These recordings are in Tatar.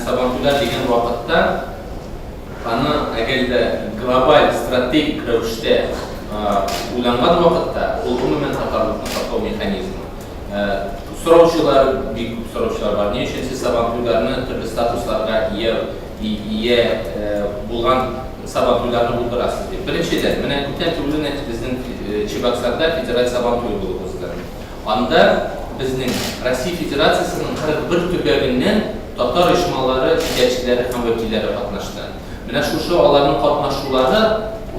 Сабантуйлар дигән вакытта аны әгәр дә глобаль стратегик рәвештә уйланган вакытта, ул гомумән татарлыкны саклау механизмы. Сораучылар, бик күп сораучылар бар. Ни өчен сез Сабантуйларны төрле статусларга ия ия булган Сабантуйларны булдырасыз дип. Беренчедән, менә күптән түгел генә безнең Чебоксарда федераль Сабантуй булып узды. Анда безнең Россия Федерациясенең 41 төбәгеннән татар оешмалары җитәкчеләре һәм вәкилләре катнашты. Менә шушы аларның катнашулары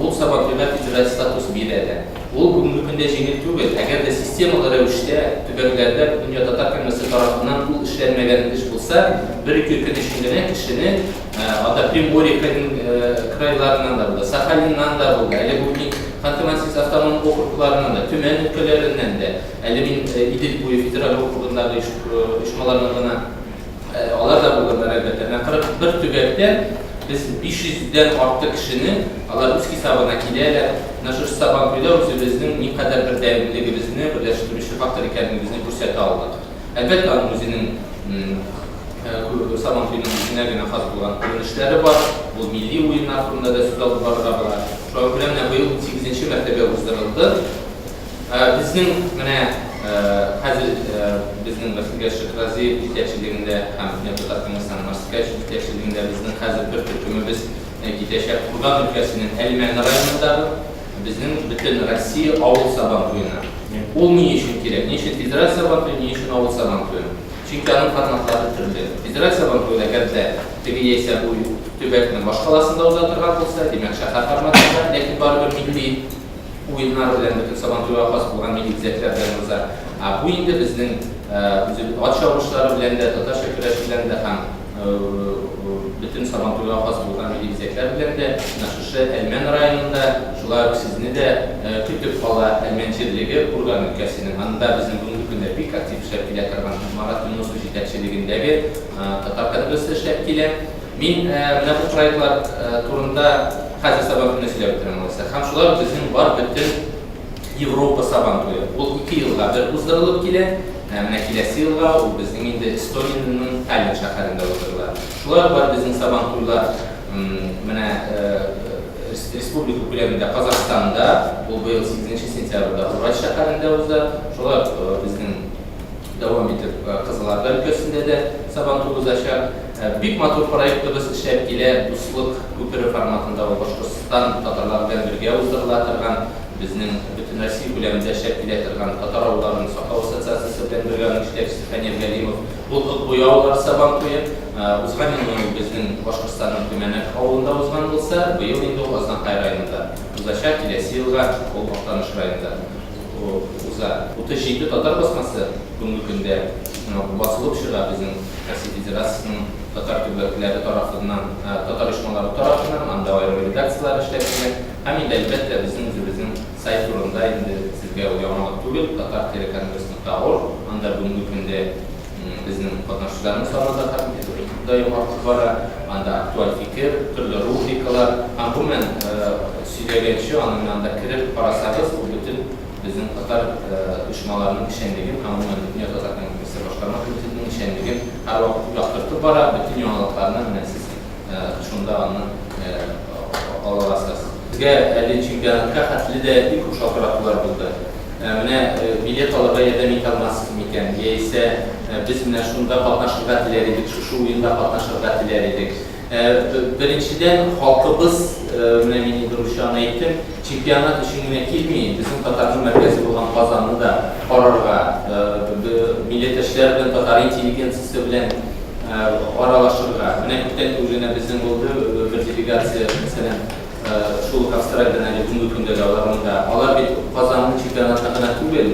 ул Сабантуйга федераль статус бирә дә. Ул бүгенге көндә җиңел түгел. Әгәр дә системалы рәвештә төбәкләрдә Бөтендөнья татар конгрессы тарафыннан ул эшләнмәгән эш булса, бер-ике көн өчен генә кешене анда Приморье крайларыннан да булды, Сахалиннан да булды, әле бу мин Ханты-Мансийск автоном округларыннан да, Төмән өлкәләреннән дә, әле мин Идел буе федераль округындагы оешмаларның гына Алар да булганнар, әлбәттә. Менә 41 төбәктән без 500 дән артык кешене, алар үз хисабына киләләр. Менә шушы Сабантуйда үзебезнең никадәр бердәмлегебезне, берләштерүче фактор икәнлегебезне күрсәтә алдык. Әлбәттә, аның үзенең Сабантуйның үзенә генә хас булган күренешләре бар. Ул милли уеннар турында да сүз алып барырга була. Шуңа күрә менә быел унсигезенче мәртәбә уздырылды. Безнең менә хәзер безнең Василий Шихразиев җитәкчелегендә һәм Дөнья татар конгрессының Марс Ткачев җитәкчелегендә безнең хәзер бер төркемебез китәчәк Курган өлкәсенең Әлмән районындагы безнең бөтен Россия авыл Сабантуена. Ул ни өчен кирәк? Ни өчен федераль Сабантуй, ни өчен авыл Сабантуе? Чөнки аның форматлары төрле. Федераль Сабантуйда әгәр дә теге яисә бу төбәкнең башкаласында уза торган булса, димәк, шәһәр форматында, ләкин барыбер милли уеннар белән, бөтен Сабантуйга хас булган милли бизәкләр белән уза. Ә бу инде безнең үзе ат чабышлары белән дә, татарча көрәш белән дә һәм бөтен Сабантуйга хас булган милли бизәкләр белән дә менә шушы Әлмән районында, шулай ук сезне дә көтеп кала Әлмән җирлеге Курган өлкәсенең. Анда безнең бүгенге көндә бик актив эшләп килә торган Марат Юнысов җитәкчелегендәге татар конгрессы эшләп килә. Мин менә бу проектлар турында хәзер Сабан көне сөйләп бетерәм алайса. Һәм шулай ук безнең бар бөтен Европа Сабан туе. Ул ике елга бер уздырылып килә. Менә киләсе елга ул безнең инде Эстониянең Таллин шәһәрендә уздырыла. Шулай ук бар безнең Сабан туйлар менә республика күләмендә Казахстанда, ул быел 8 сентябрьдә Урал шәһәрендә уза. Шулай ук безнең дәвам итеп Кызыл Арда өлкәсендә дә Сабантуй узачак. Бик матур проектыбыз эшләп килә, Дуслык күпере форматында ул Башкортстан татарлары белән бергә уздырыла торган, безнең Бөтенроссия күләмендә эшләп килә торган Татар авылларын саклау ассоциациясе белән бергә, аның җитәкчесе Фәнир Галимов. Ул Ык буе авыллары Сабантуе. Узган елны ул безнең Башкортстанның Төмәнәк авылында узган булса, быел инде ул Азнакай районында узачак, киләсе елга ул Актаныш районында уза. 37 татар басмасы бүгенге көндә басылып чыга безнең Россия Федерациясенең татар төбәкләре тарафыннан, татар оешмалары тарафыннан, анда аерым редакцияләр эшләп килә. Һәм инде, әлбәттә, безнең үзебезнең сайт турында инде сезгә ул яңалык түгел, tatar-congress.org, анда бүгенге көндә безнең катнашучыларның саны да һәрдаим артып бара, анда актуаль фикер, төрле рубрикалар һәм гомумән, сөйләгәнче, аны менә анда кереп карасагыз, ул бөтен безнең татар оешмаларының эшчәнлеген һәм гомумән Бөтендөнья татар конгрессы башкарма комитетының эшчәнлеген һәрвакыт яктыртып бара, бөтен яңалыкларны менә сез шунда аны ала аласыз. Безгә әле чемпионатка хәтле дә бик күп шалтыратулар булды. Менә билет алырга ярдәм итә алмассыз микән, яисә без менә шунда катнашырга теләр идек, шушы уенда катнашырга теләр идек. Беренчедән, халкыбыз, менә мин инде русча аны әйттем, чемпионат өчен генә килми, безнең татарның мәркәзе булган Казанны да карарга, милләттәшләр белән, татар интеллигенциясе белән аралашырга. Менә күптән түгел генә безнең булды бер делегация, мәсәлән, шул ук Австралиядән әле бүгенге көндә дә алар монда. Алар бит Казанның чемпионатына гына түгел,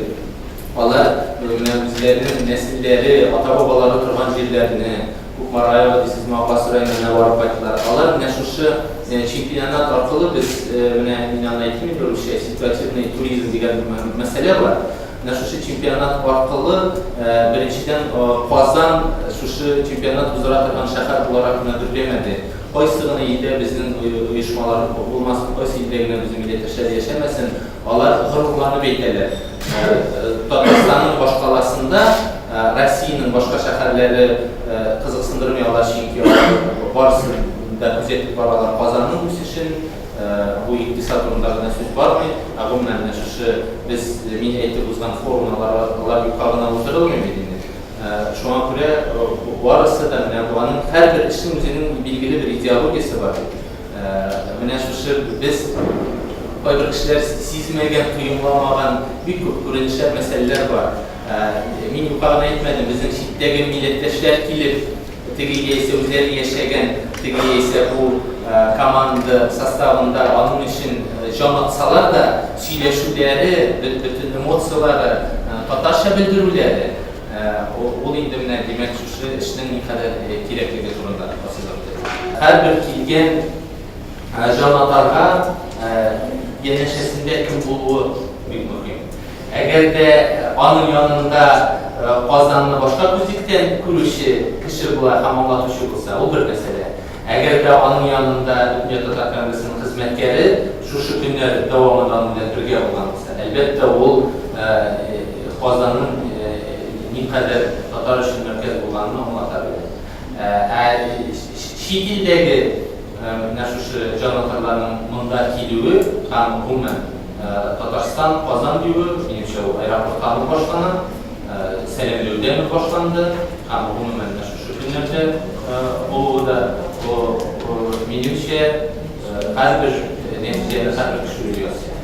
алар менә үзләренең нәселләре, ата-бабалары торган җирләрне, Кукмара ягы дисезме, Апас районына барып кайттылар. Алар менә шушы чемпионат аркылы без менә мин аны әйтим инде русча, ситуативный туризм дигән мәсьәлә бар. Менә шушы чемпионат аркылы беренчедән Казан шушы чемпионат уздыра торган шәһәр буларак кына гөрләмәде. Кайсы гына илдә безнең оешмалар булмасын, кайсы илдә генә безнең милләттәшләр яшәмәсен, алар горурланып әйтәләр. Татарстанның башкаласында Россиянең башка шәһәрләре кызыксынып. кызыксындырмый алар, чөнки алар барысын да күзәтеп баралар Казанның үсешен, бу икътисад турында гына сүз бармый, ә гомумән менә шушы без мин әйтеп узган форумнар алар юкка гына уздырылмый бит инде. Шуңа күрә барысы да менә бу аның һәрбер эшнең үзенең билгеле бер идеологиясе бар бит. Менә шушы без кайбер кешеләр сизмәгән, тоемламаган бик күп күренешләр, мәсьәләләр бар. Мин юкка гына әйтмәдем, безнең читтәге милләттәшләр килеп, теге яисә үзләре яшәгән, теге яисә бу команда составында аның өчен җан атсалар да, сөйләшүләре, бөтен эмоцияләре, татарча белдерүләре, ул инде менә, димәк, шушы эшнең никадәр кирәклеге турында ассызыклый. Һәрбер килгән җанатарга янәшәсендә кем булуы бик мөһим. Әгәр дә аның янында Казанны башка күзлектән күрүче кеше була һәм аңлатучы булса, ул бер мәсьәлә. Әгәр дә аның янында Бөтендөнья татар конгрессының хезмәткәре шушы көннәр дәвамында аның белән бергә булган булса, әлбәттә, ул Казанның никадәр татар өчен мәркәз булганын аңлата белә. Ә чит илдәге менә шушы җанатарларның монда килүе һәм, гомумән, Татарстан, Казан диюе, минемчә, ул аэропорттан ук башлана, сәламләүдән үк башланды һәм, гомумән, менә шушы көннәрдә булуы да, минемчә, һәрбер нәтиҗәне һәрбер кеше үзе ясый.